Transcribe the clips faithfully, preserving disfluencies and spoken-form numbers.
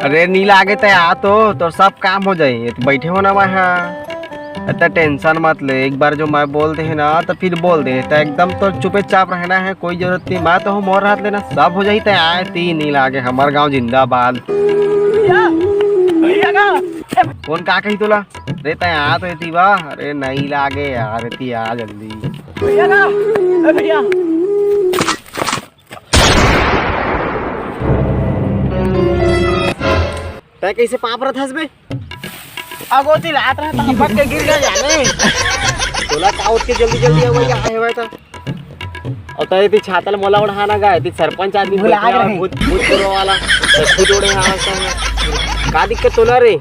अरे नी लागे, तैं आ तो, तोर सब काम हो जाही। ये तो बैठे हो ना वहाँ, इतना टेंशन मत ले। एक बार जो मैं बोल दे है ना, तो फिर बोल दे, तो एकदम तो चुपे चाप रहना है, कोई जरूरत नहीं। मैं तो हूँ, मोर हाथ लेना, सब हो जाही। तैं आए ती, नी लागे, हमार गाँव जिंदाबाद। कौन का कही तोला? रे, तैं आ तो एती बा। अरे, नहीं लागे यार, एती आ जल्दी। भैया ना, ए भैया। तैं कैसे पाप रथस बे? अगो, ती लात रहा था, बच के गिर गया जाने। तोला का उठ के जल्दी जल्दी आवई, का हेवय त? अउ तैं एती छाता ल मोला ओढ़ाना गा, एती सरपंच आदमी भुला बैठे हवय, गए। भूत, भूत बुरो वाला, त खुद ओढ़े हवस। का दिक्कत तोला रे?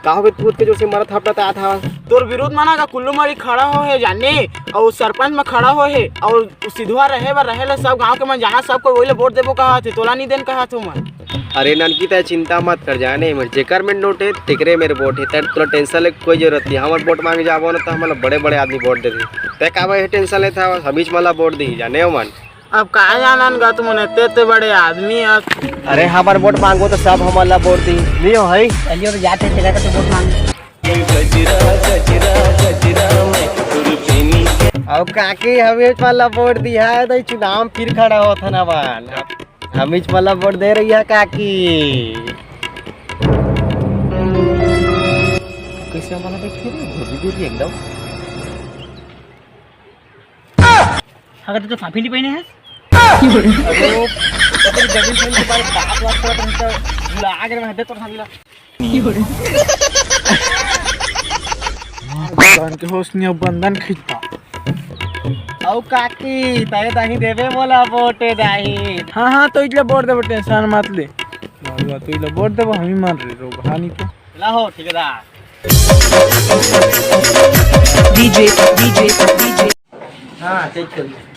का होगे, तू के जोर से मरत हपड़त आत हवस? तोर विरोध म ना का कुल्लू मरी खड़ा हो हे जाने, अउ सरपंच म खड़ा हो हे, अउ सिधवा रहे बर रहे ले सब गांव के मन जाना, सब कोई वही ले वोट देबो कहत हे, तोला नहीं देन कहत हो मन। अरे ननकी, तैं चिंता मत कर जाने, मोर जेकर में नोट हे, तेकरे मेर वोट हे, तैं तोला टेंशन ले कोई जरूरत नहीं। हमर वोट मांगे जाबो ना, त हमला बड़े-बड़े आदमी वोट देथे। तैं काबर ये टेंशन लेत हवस? हमीच मन ला वोट दिही, जाने हो मन। अब का जानन गा तुमन, एते, एते बड़े आदमी अस। अरे, हमर वोट मांगो त सब हमन ला वोट दिही, नहीं हो हई? चलियो तो जाते, तेरा तो वोट मांग। अउ काकी, हमीच मन ला वोट दिहा हे, त चुनाव में फिर खड़ा होत हन अपन। हमीच मन ला वोट दे रही है काकी। कैसे हमारा देख के रे, घुरी घुरी एकदम। अगर तू तो साफी नहीं पहने है। अरे वो, पता नहीं जमीन से इनके बारे में बात, बात करत रहता है। भुला आगे में हटे तो साफी ला। भगवान के होश नहीं, अब बंधन खींचता। अउ काकी, तैं दाही देबे मोला वोट दाही। हाँ, हाँ, तो इजला वोट देबो, टेंशन मत ले। बाबा, तो इजला वोट देबो, हम ही मान रहे, रो कहानी तो। ला हो, ठेकेदार। DJ, DJ, DJ. हाँ, चेक कर ले।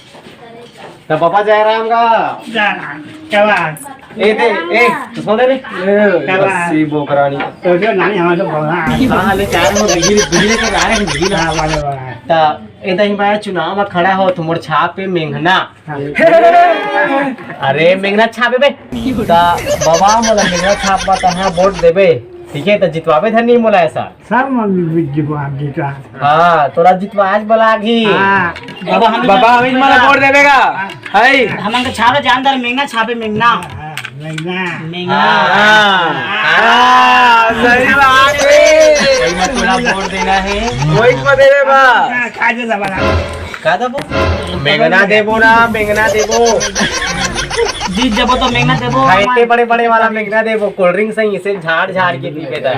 तो पापा जय राम का। जय राम। क्या बात? ए, दे, ए, तो सुन दे रे। ए, क्या बात? लस्सी बोकरानी। तो जो नानी हमारे को बोला। हाँ, ले, चार में बिजली, बिजली के जा रहे हैं, बिजली। हाँ, वाले, वाले। तो ए, दही भाई, चुनाव में खड़ा हो, तुम मोर छाप पे मेंघना। हाँ। अरे, मेंघना छापे बे। ता बाबा मोला मेंघना छाप बा, तहाँ वोट देबे। ठीक है, तो जितवाबे धर नहीं मोला ऐसा। सब मन में जीत जीत जीत। हाँ, तोला जितवा आज बला आगी। हाँ। बाबा, हम बाबा, हम मोला वोट देबे गा। है। हमन के छापे जानदार, मेंघना छापे, मेंघना। हाँ, मेंघना। मेंघना। हाँ। हाँ, सही बात है। सही में तोला वोट देना है। वही को देबे बा। हाँ, खा जे सब बला। का देबो? मेंगना देबो ना, मेंगना देबो। जीत जबो तो मेंगना देबो। खाइते बड़े बड़े वाला मेंगना देबो, कोल्ड ड्रिंक सही इसे झाड़ झाड़ के पीबे ता।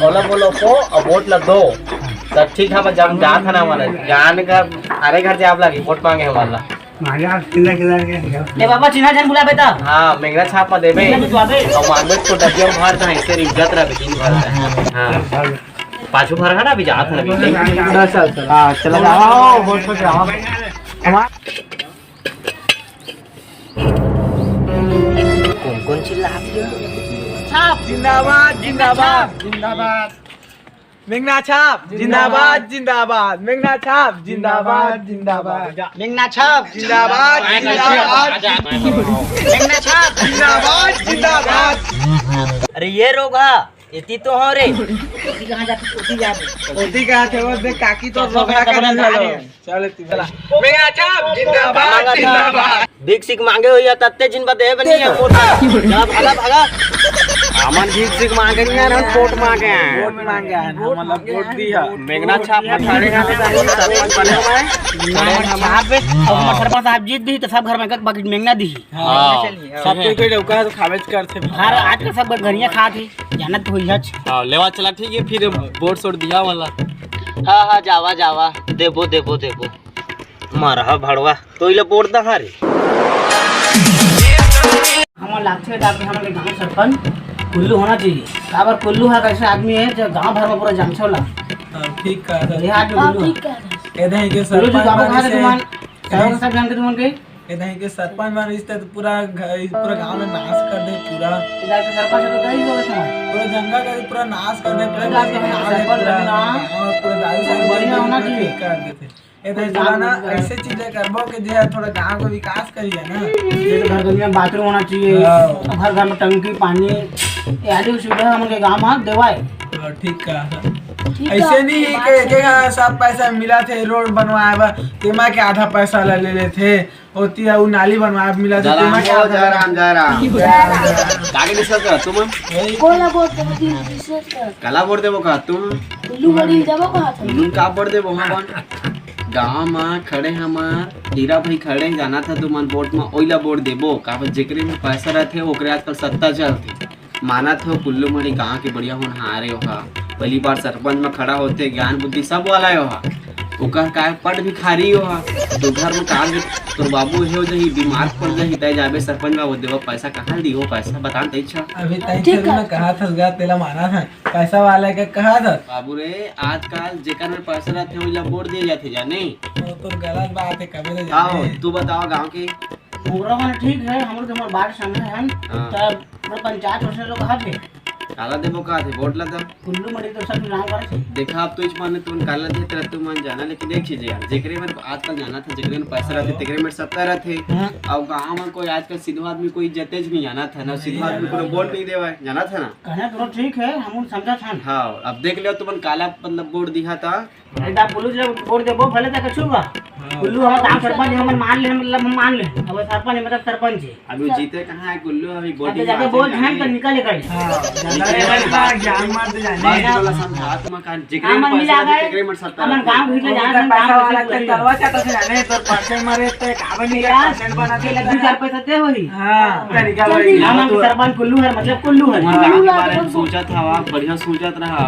ओला बोलो को, अब वोट ला दो। तब ठीक है, जब जात है ना हमारा, जान का, अरे घर से आप लागे, वोट मांगे हमारा। माजा किला किला के। ए बाबा, चिन्हा झन भुलाबे ता। हाँ, मेंगना छाप में देबे। चिन्हा भिजवाबे। और मांगबे तो डबिया में भर दे, इसे इज्जत रहे दिन भर। हाँ। पाछू भर ना, अभी जात ना अभी। चल, चल, चल। हाँ, चला जाओ, वोट पे जाओ। हमार कौन कौन चिल्ला रहा है? छाप जिंदाबाद, जिंदाबाद, जिंदाबाद। मेंगना छाप जिंदाबाद, जिंदाबाद। मेंगना छाप जिंदाबाद, जिंदाबाद। मेंगना छाप जिंदाबाद, जिंदाबाद। मेंगना छाप जिंदाबाद, जिंदाबाद। अरे ये रोगहा, एती तो हो रे। ओती कहाँ जाती? ओती जाती। ओती कहाँ थे? वो देख काकी तो रोगहा का दिन हलो। चल एती चला। मेंगना छाप जिंदाबाद, जिंदाबाद। भीख सीख मांगे हो या तत्ते जिन बदे बनी है वोट। जा भागा, भागा। हमन भीख सीख मांगे नहीं यार, हम वोट मांगे हैं। वोट मांगे हैं, हम मतलब वोट दी है। मेंगना छाप में खड़े हैं, सरपंच बने हुए हैं। मेंगना छाप, अब हम सरपंच साहब जीत दी तो सब घर में एक एक बकेट मेंगना दी। हाँ। सब कोई कोई लौका तो खावेच करथे। हर आजकल सब घरिया खात ही, जानत तो होई हच। हाँ, लेवा चला, ठीक है, फिर वोट सोट दिया वाला। हाँ, हाँ, जावा, जावा, देबो, देबो, देबो। मारा हा भड़वा, तो इला वोट दहा रे। हमन लागथे ताकि हमन के गांव सरपंच कुल्लू होना चाहिए। काबर कुल्लू हा कैसे आदमी है जो गांव भर में पूरा जानथे ओला। हाँ, ठीक कहा था। ये आदमी हाँ, कुल्लू ठीक है। कहा था। ए दही के कुल्लू जी सरपंच बाबू बने कहा था से तुमन, सब सब जानथे तुमन के। ए दही के सरपंच बने रिश्ते तो पूरा घ-, पूरा गांव में नाश कर दे पूरा। इधर के सरपंच तो कहीं हो गए तुमन। पूरा जंगल का पूरा नाश कर दे, पूरा इधर के गांव में सरपंच पूरा बने ना। गांव पूरा दारू सारू बढ़िया होना चाहिए। कर देते। ए तो चला ना, ऐसे चीजें करबो कि जे थोड़ा गांव का विकास करिए ना। जैसे घर गलिया में बाथरूम होना चाहिए, हाँ। घर घर में टंकी पानी, ये आदि सुविधा हमन के गांव में देवाए। हाँ, ठीक कहा। ठीक ऐसे है, नहीं बात कि सही एक है। एक सब पैसा मिला थे रोड बनवाए बर, तेमा के आधा पैसा ला ले लेथे, ओती अउ नाली बनवाए मिला थे, जरा तेमा के हो, आधा जरा, जरा। काके डिस्कस कर तुम? बोला, बोल, तुम डिस्कस कर। काला वोट देबो का तुम? उल्लू मड़ी देबो का तुम? उल्लू का वोट देबो? हाँ, कौन? गांव में खड़े हमर हीरा भाई खड़े, जाना था तुमन वोट में, ओइला वोट देबो का? जेकरे में पैसा रहथे, ओकरे आजकल सत्ता चलथे। मानत हो, कुल्लू मड़ी गांव के बढ़िया होनहार हे ओहा। पहली बार सरपंच में खड़ा होथे, ज्ञान बुद्धि सब वाला हे ओहा। ओकर काय पट भिखारी ओहा। तो घर में काल के तोर बाबू हे, हो जाही, बीमार पड़ जाही, तय जाबे सरपंच बाबू देवा पैसा कहाँ ली हो, पैसा बता न तई अच्छा। अभी तई ठीक चल ना है। कहा था गा, तेला माना था, पैसा वाला के कहा था। बाबू रे, आजकल जेकर में पैसा रहथे, ओला वोट दिए जाथे, जाने? वो तो गलत बात है, कभी तो का हो, जाने। तू बताओ गांव के। मोरो मन ठीक है, हमरो तो हमर बात समय है, हाँ। तब पूरा पंचायत ओसे लोग कहा थे। काला देबो का थे, वोट ला तब। कुल्लू मड़ी तो सब नाम करे थे। देखा, अब तो इस माने तुम काला दे, तेरा तुम मन जाना, लेकिन एक चीज है यार, जेकरे मन आजकल जाना था, जेकरे मन पैसा रहथे, तेकरे मन सत्ता रहथे। हाँ। अब गाँव में कोई आजकल सीधा आदमी कोई इज्जत नहीं जाना था ना, सीधा आदमी को वोट नहीं देवा है, जाना था ना। कहना तो ठीक है, हम समझा था। हाँ, अब देख लियो तुमन काला मतलब वोट दिहा था। अरे दा पुलिस ला वोट देबो, भले तक छुबा। हाँ। कुल्लू हम गांव सरपंच, हमन मान ले, मतलब हम मान ले। अब सरपंच, मतलब सरपंच है। अभी वो जीते कहाँ है कुल्लू, अभी अब वोटिंग जाके बाकी बोल, है। ध्यान तो निकल गई। हाँ, ज्यादा निकल लेवल गई। बा, ज्ञान मत दे जाने। बात वाला समझा, तुम का जेकरे हमन पैसा मिला रहथे, गए, तेकरे में सत्ता हमन रहथे। गांव भीतर ओकर जाना, पैसा गांव वाला भीतर के जाना। तलवा चाटा से जाने, तो परसेंट मारे तो काबर नहीं यार, परसेंट बना के दे। लड्डू चार पैसा ते होही। हाँ, तरीका जल्दी। वही। हमन के सरपंच कुल्लू है, मतलब कुल्लू है। हाँ, कुल्लू के बारे में सोचत हवा, बढ़िया सोचत रहा।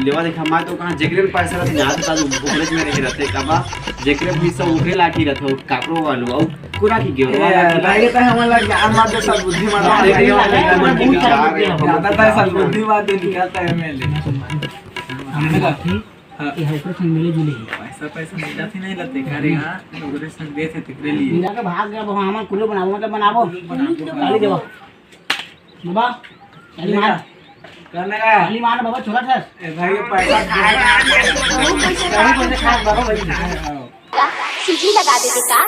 लेवा देखा, मैं तो कहाँ जेकरे में पैसा रहथे, यहाँ तो साथ ऊपरे में रह के रहथे, काबा जेकरे भी सब ऊपरे लाठी रहथे, वो काकरो वालू, और पूरा की गेवरवा ए, लाठी। भाई, तो हमन ला ज्ञान मत दे, सब बुद्धि मत दे। अरे, अरे, अरे, अरे, अरे, ज्यादा तो सब बुद्धि मत दे, निकलता है एमएलए। हमन लाठी, हाँ। ये ऊपरे संग मिले जुले ही। पैसा, पैसा मिला थी नहीं लते, करे हाँ, ऊपरे संग दे थे, तेरे लिए। मिला के भाग गया, वो हमन कुल्लू बनाबो, मतलब बनाबो। कुल्लू बनाबो। खाली देवा। बाबा, खाली मार। करने का? खाली मार बाबा, छोरा था। ए भाई, ये पैसा खाएगा। बहुत पैसा खाएगा। बहुत पैसा खाएगा, बाबा, भाई। सीटी लगा देते का?